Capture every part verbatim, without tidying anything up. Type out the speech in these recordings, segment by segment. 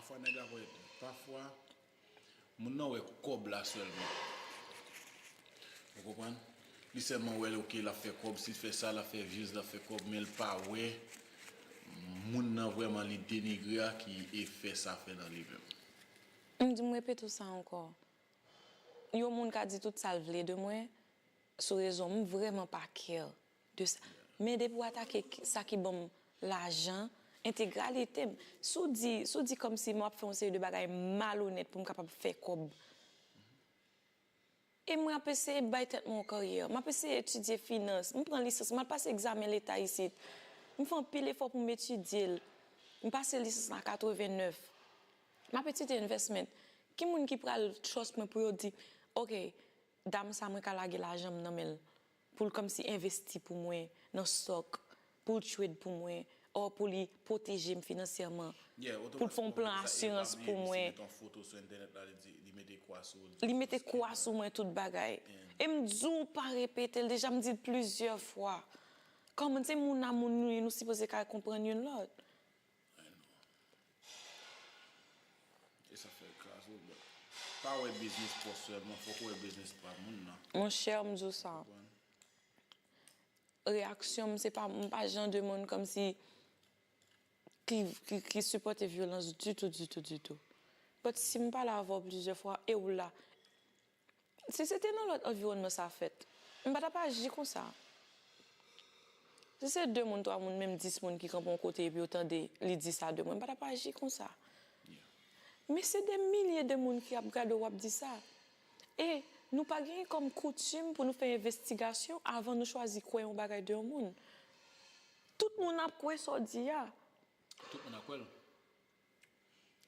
Pafwa nèg ap wè, pafwa moun nan wè kòb la sèlman. Ou konprann? Li sèlman wè, ok, l ap fè kòb, si l fè sa, l ap fè views, l ap fè kòb, men l pa wè moun nan vrèman li denigre a, ki efè sa fè nan li menm. M di, m repete w sa ankò. Yon moun ka di tout sa l vle de mwen sou rezo, m vrèman pa care de sa. Men depi w atake ki- sa ki ban m lajan, entegralite m. Si w di, si w di kòmsi m ap fè yon seri de bagay malonèt pou m kapab fè kòb. E mwen ap eseye bay tèt mwen yon karyè. M ap eseye etidye finans. M pran lisans, m al pase egzamen leta isit. M fè anpil efò pou m etidye l. M pase lisans la katreven nèf. M ap etidye investment. Ki moun ki pral trust mwen pou yo di, ok, dam sa mwen ka lage lajan m nan men l pou l kòmsi envesti pou mwen nan stock, pou l trade pou mwen, or pou li pwoteje m finansyèman, pou l fè yon plan asirans pou mwen. Li mete kwa sou mwen tout bagay. E m di w pa repete l deja, m di l plizyè fwa. Kòman se moun a moun nou ye, nou sipoze ka konprann youn lòt. E sa fè l kraze w, but pa wè biznis pa w sèlman, fòk ou wè biznis pa moun nan. Monchè, m di w sa. Reyaksyon m, se pa, m pa jan de moun kòmsi ki, ki, ki sipòte vyolans ditou, ditou, ditou. But si m pale avè w plizyè fwa, e w la, Si se te nan lòt anviwònman sa fèt, m pa t ap aji konsa. Si se de moun, twa moun, menm dis moun ki kanpe yon kote epi yo tande li di sa de mwen, m pa t ap aji konsa. Men se de milye de moun ki ap gade w ap di sa. E nou pa genyen kòm koutim pou nou fè envestigasyon avan nou chwazi kwè yon bagay de yon moun. Tout moun ap kwè sa w di a. Tout moun ap kwè l.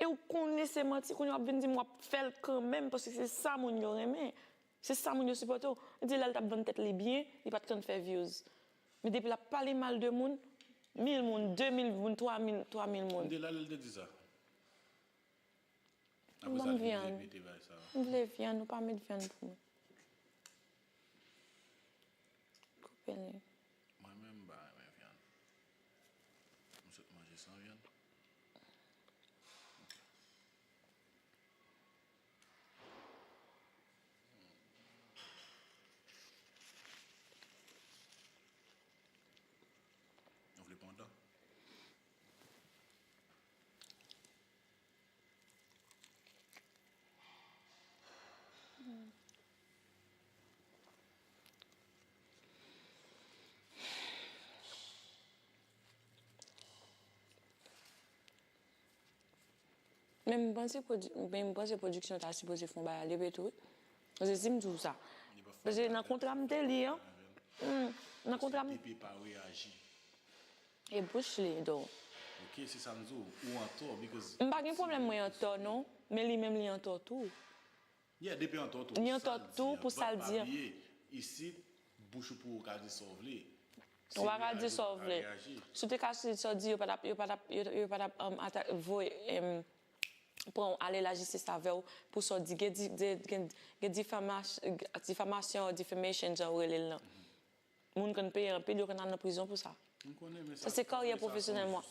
E w konnen se manti, kounye a w ap vin di m w ap fè l kanmenm, paske se sa moun yo renmen. Se sa moun yo sipòte w. Li di lè l t ap vann tèt li byen, li pa t konn fè views. Men depi l ap pale mal de moun, mil moun, de mil moun, twa mil, twa mil moun. M te la lè l te di sa. Apre sa, li repete bagay sa. M vle vyann, ou pa met vyann pou mwen. Koupe li. Mwen menm, m pa renmen vyann. M sot manje san vyann. Nou vle pandan. Men m panse pwodi- men m panse pwodiksyon ta sipoze fè yon bagay ale tou wi. Paske si m di w sa. Paske nan kontra m te li an. Nan kontra m. E bouch li, though. Ok, se sa m di w. Ou antò, because. M pa gen pwoblèm mwen antò, non. Men li menm li antò tou. Yeah, depi antò tou. Li antò tou pou sa l di an. But pa bliye, isit, bouch ou pou ou ka di sa w vle. Ou pa ka di sa w vle. Si w te ka di sa w di, yo pa t ap, yo pa t ap, yo, yo pa t ap um, ata- voye, um, pran w ale lajistis avè w pou sa w di. Gen, di- de- gen, gen difamach- difamasyon, defamation, jan yo rele l lan. Moun konn peye anpil, yo konn al nan prizon pou sa. Sa se karyè pwofesyonèl mwen.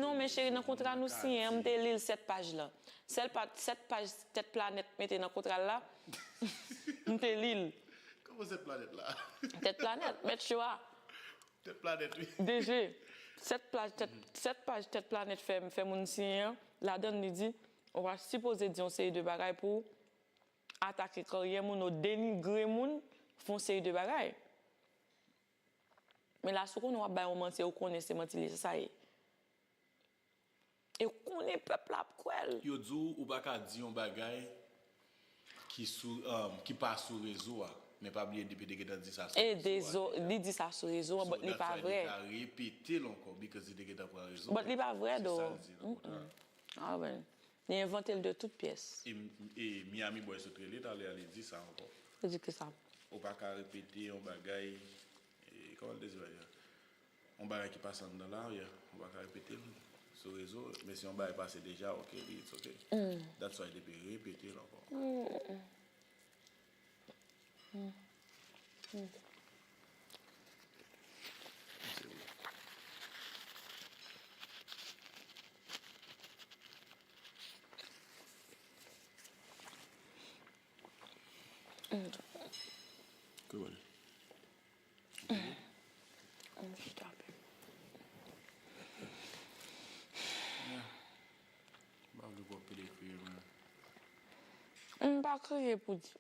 Non, men cheri, nan kontra nou siyen an, m te li l sèt paj lan. Sèl pa, sèt paj Tèt Planèt mete nan kontra l la, m te li l. Kòman Tèt Planèt la? Tèt Planèt, mèt cho a. Tèt Planèt, wi. D G, sèt paj Tèt, sèt paj Tèt Planèt fè, fè moun siyen an, ladan l li di, ou pa sipoze di yon seri de bagay pou atake karyè moun, ou denigre moun, fè yon seri de bagay. Men la, si w konnen w ap bay yon manti e w konnen se manti li ye, se sa ye. E w konnen pèp la ap kwè l. Yo di w, ou pa ka di yon bagay ki sou, um, ki pa sou rezo a. Men pa bliye, depi te gentan di sa sou rezo a deja. E dezo, li di sa sou rezo a, but li pa vre. So, that's why li ka repete l ankò, because li te gentan pran rezo a. But li pa vre, though. Se sa l di nan kontra a. Ah, ben. Li envante l de tout pyès. E, e Miami Boy sot rele talè a, li di sa ankò. Li di kisa? Ou pa ka repete yon bagay, e, kòman l te di bagay la? Yon bagay ki pase anndan la, yeah, ou pa ka repete l sou rezo, men si yon bagay pase deja, ok, li, it's ok. That's why li te repete l ankò. Kote w ale? M chita pi. M pa vle pou w ap pede kriye, men. M pa kriye pou di.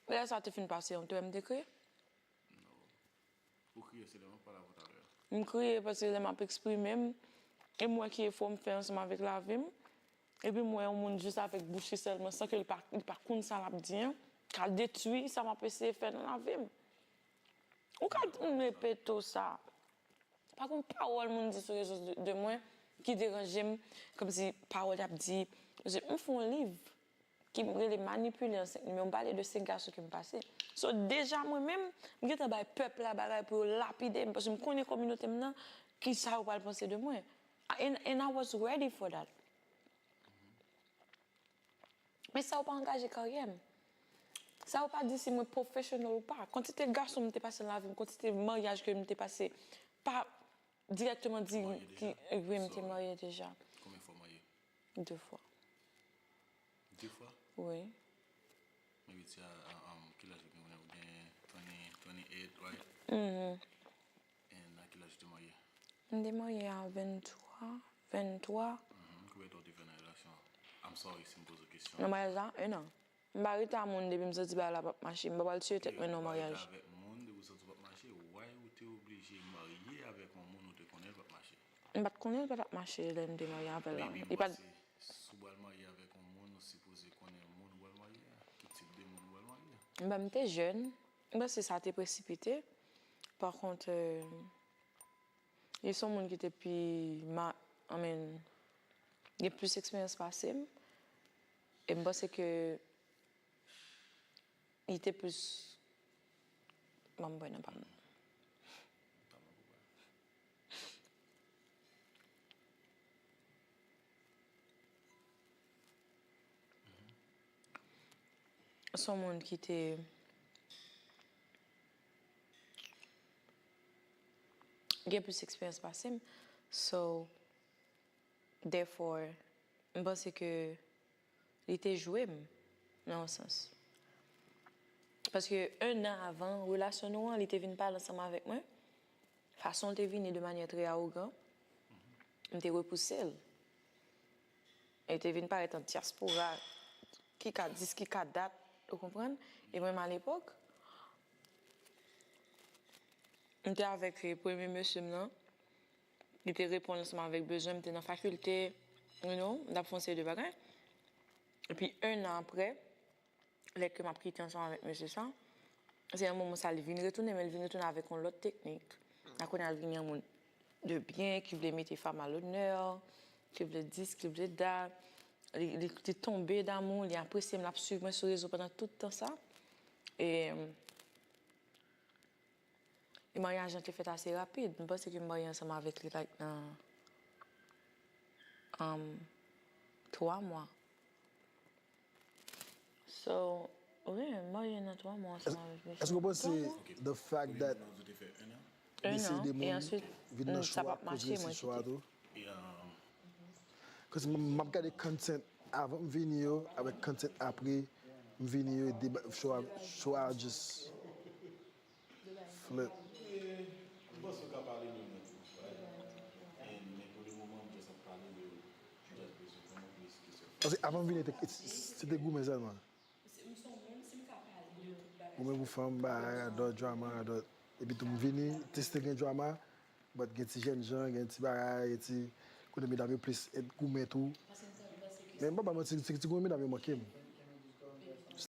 Lè sa te fin pase, yon te wè m te kriye? Non. Ou kriye, se lè m ap pale avè w talè a. M kriye paske lè m ap eksprime m, e m wè ki efò m fè ansanm avèk lavi m, epi m wè yon moun jis avèk bouch li sèlman, san ke li pa, li pa konn sa l ap di an, ka detwi sa m ap eseye fè nan lavi m. Ou ka di m repete w sa. Pa gen yon pawòl moun di sou rezo de, de mwen ki deranje m, kòmsi pawòl y ap di. Paske m fè yon liv ki rele Manipile an senk nimewo, m pale de senk gason ke m pase. So, deja mwen menm, m gentan bay pèp la bagay pou yo lapide m, paske m konnen kominote m nan, ki sa yo pral panse de mwen. And, and I was ready for that. Men sa yo pa angaje karyè m. Sa yo pa di si mwen professional ou pa. Kantite gason m te pase nan lavi m, kantite maryaj ke m te pase, pa dirèkteman di ki, wi, m te marye deja. Konbyen fwa w marye? De fwa. De fwa? Wi. Men piti a, a, um, ki laj ou gen kounye a? Ou gen twenty, twenty-eight, right? Mhm. And a ki laj ou te marye? M te marye a venntwa, venntwa. Mhm. Konbyen tan ou te fè nan relasyon an? I'm sorry si m poze w kesyon. Nan maryaj la, en an. M pa rete a moun depi m santi bagay la p ap mache. M pa pral tiye tèt mwen nan maryaj. Ok, ou pa rete avèk moun depi w santi w p ap mache. Why ou te oblije marye avèk yon moun ou te konnen l p ap mache? M pa t konnen l pa t ap mache lè m te marye avè l la. Baby, m panse si w pral marye avèk yon moun, ou sipoze konnen moun ou pral marye a, ki tip de moun ou pral marye a. M, m te jèn. M panse sa te presipite. Pa kont, euh, li se yon moun ki te pi ma-, I mean, gen plis eksperyans pase m. E m panse ke li te plis, ban m bwè nan pa m. Se yon moun ki te gen plis eksperyans pase m. So, therefore, m panse ke li te jwe m, nan yon sans. Paske en an avan relasyon nou an, li te vin pale ansanm avèk mwen. Fason l te vini de manyè trè awogan, m te repouse l. E li te vin parèt an dyaspora, ki ka dis, ki ka dat, ou konprann? E mwen menm alepòk, m te avèk premye mesye m nan, li te reponn ansanm avèk bezwen, m te nan fakilte, you know, m t ap fè yon seri de bagay. Epi en an aprè, lè ke m ap kite ansanm avèk mesye sa, se nan moman sa li vin retounen, men li vin retounen avèk yon lòt teknik. La kounye a l vin yon moun de byen, ki vle mete fanm a lonè, ki vle dis, ki vle dat. Li, li, li tonbe damou, li apresye m, l ap swiv mwen sou rezo pandan tout tan sa. E, e maryaj lan te fèt ase rapid. M panse ke m marye ansanm avèk li, like, nan, um, twa mwa. So, wi, m marye nan twa mwa ansanm avèk misye. Èske w panse the fact that li se de moun vin nan chwa koz resesyon a tou? Koz m ap gade content avan m vini yo avèk content apre m vini yo, chwa, chwa just flip. M panse w ka pale de mwen tou, right? And, men pou le moman, m just ap pale de, m just bezwen konnen plis kesyon. Paske avan m vini, se te goumen sèlman. Goumen pou fanm, bagay, radòt, drama, radòt. Epi tou m vini, teste gen drama, but gen ti jènjan, gen ti bagay, gen ti kote medam yo plis goumen tou. Men m pa ba manti, ti, ti goumen medam yo manke m.